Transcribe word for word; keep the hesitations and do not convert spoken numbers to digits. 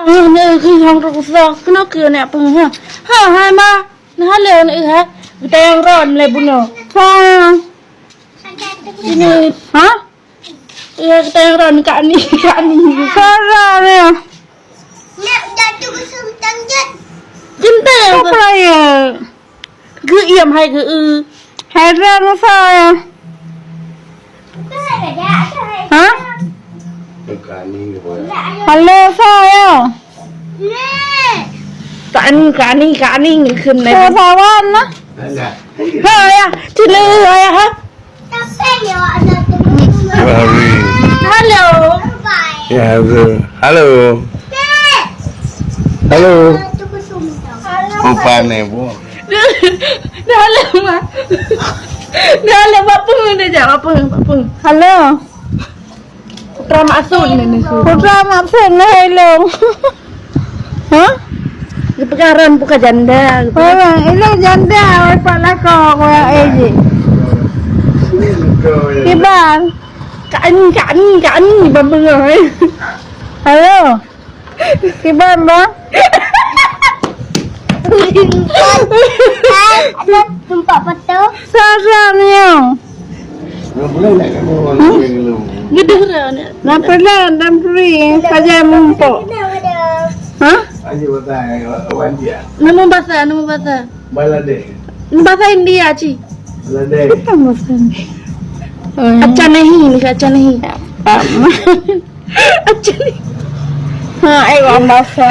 Ah, na geuh hang ruksa. Kena ke nak peng ha? Ha, hai ma. Nah, halo na ha. Kita yang ron mulai bunuh. Sayang. Ini, ha? Ya, kita yang ron Kak Ni, Kak Ni. Sarah ya. Nak jatuh ke sumtang jat. Cinta yang apa ya? Geuiem hai geu. Hai ron saya. Ha? Halo saya. Kak Ni, Kak Ni, Kak Ni ngeukheun lé. Sawan lah. Ha ya, cina ya ha. Halo. Ya, halo. Halo. Halo. Halo. Bukan ni, Bu. Dah halo, Ma. Dah halo, Bapung dah jawab, Bapung, Bapung. Halo. Putra Maksud ni, ni, ni. Putra Maksud ni, hello. Ha? Dia pegang ron bukan janda. Orang, hello janda, oi pak lako, orang eji. Kiban. Kak Ni, Kak Ni, Kak Ni, Bapung, eh. Halo. Kiban, Bang? Tempat foto. Salah ni. Gedeh dah ni. Dah pernah dan free saja mumpuk. Ha? Nama bahasa, nama bahasa. Bangladesh. Bahasa India, Ci. Bangladesh. Apa bahasa India? Oh, ya. Acha nahi, ni acha nahi. Apa? Acha nahi. Ha, eh, bahasa.